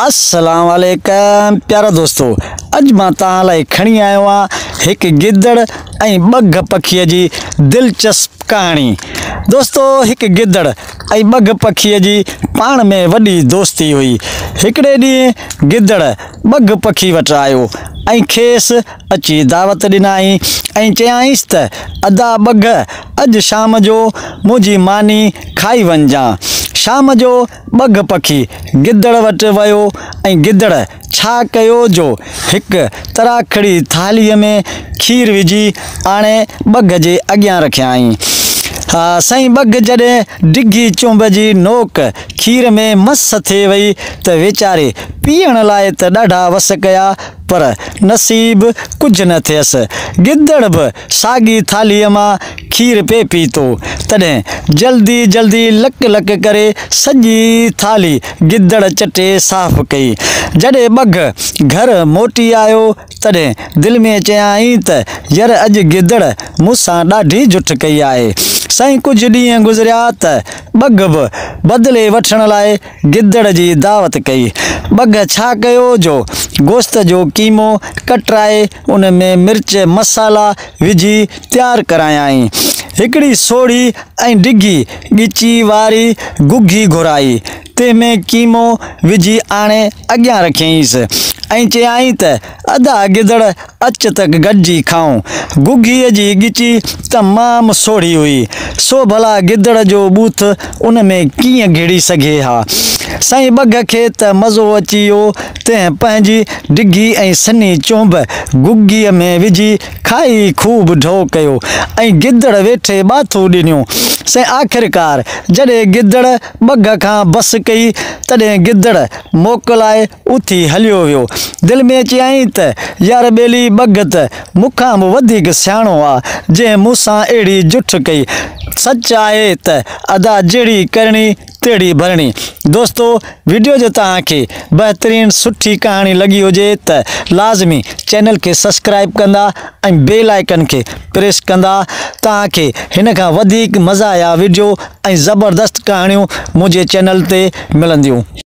السلام عليڪم پيارا دوستو اڄ مان توهان لاء کڻي آيو آهيان هڪ گدڙ ۽ ٻگهه پکيء جي دلچسپ ڪهاڻي. دوستو هڪ گدڙ ۽ ٻگهه پکيء جي پاڻ ۾ وڏي دوستي هئي. هڪڙي ڏينهن گدڙ ٻگهه پکي وٽ آيو ۽ کيس اچي دعوت ڏنائين ۽ چيائينس ته ادا ٻگهه اڄ شام جو منهنجي ماني کائي وڃجان. شام جو ٻگهه پکي گدڙ وٽ ويو ۽ گدڙ ڇا ڪيو جو هڪ تراکڙي ٿالهيء ۾ کير وجهي آڻي ٻگهه جي اڳيان رکيائين. سائين ٻگهه جڏهن ڊگهي چهنب جي نوڪ کير ۾ مس ٿي وئي ته ويچاري پيئڻ لاء ته ڏاڍا وس ڪيا پر نصيب ڪجهه نه ٿيس. گدڙ به ساڳي ٿالهيء مان کير پئي پيتو. تڏهن جلدي جلدي لڪ لڪ ڪري سڄي ٿالهي گدڙ چٽي صاف ڪئي. جڏهن ٻگهه گهر موٽي آيو، تڏهن دل ۾ چيائين ته ير اڄ گدڙ مون سان ڏاڍي جٺ ڪئي آهي. سائين ڪجهه ڏينهن گذريا ته ٻگهه به بدلي وٺڻ لاء گدڙ جي دعوت ڪئي. ٻگهه ڇا ڪيو جو گوشت جو قيمو ڪٽرائي ان ۾ مرچ مصالحا وجهي تيار ڪرايائين. هڪڙي سوڙهي ۽ ڊگهي ڳچي واري گگهي گهرائي، تنهن ۾ قيمو وجهي آڻي اڳيان رکيائينس ۽ چيائين ته ادا گدڙ اچ ته گڏجي کائون. گگهيء جي ڳچي تمام سوڙهي هئي، سو ڀلا گدڙ جو ٻوٿ ان ۾ ڪيئن گهڙي سگهي ها. سائين ٻگهه کي ته مزو اچي ويو، تنهن پنهنجي ڊگهي ۽ سنهي چهنب گگهيء ۾ وجهي کائي خوب ڍؤ ڪيو ۽ گدڙ ويٺي ٻاٿون ڏنيون. سائين آخرڪار جڏهن گدڙ ٻگهه کان بس ڪئي، تڏهن گدڙ موڪلائي اٿي هليو ويو. دل ۾ چيائين ته يار ٻيلي ٻگهه ته مون کان به وڌيڪ سياڻو آ، جنهن مون سان اهڙي جٺ ڪئي. سچ آهي ته ادا جهڙي ڪرڻي تهڙي ڀرڻي. دوستو وڊيو جو توهان کي بهترين سٺي ڪهاڻي لڳي هجي ته لازمي چينل کي سسڪرائيب ڪندا ۽ بيل آئيڪن کي پريس ڪندا توهان کي هن کان وڌيڪ مزاحيه وڊيو ۽ زبردست ڪهاڻيون منهنجي چينل تي ملنديون.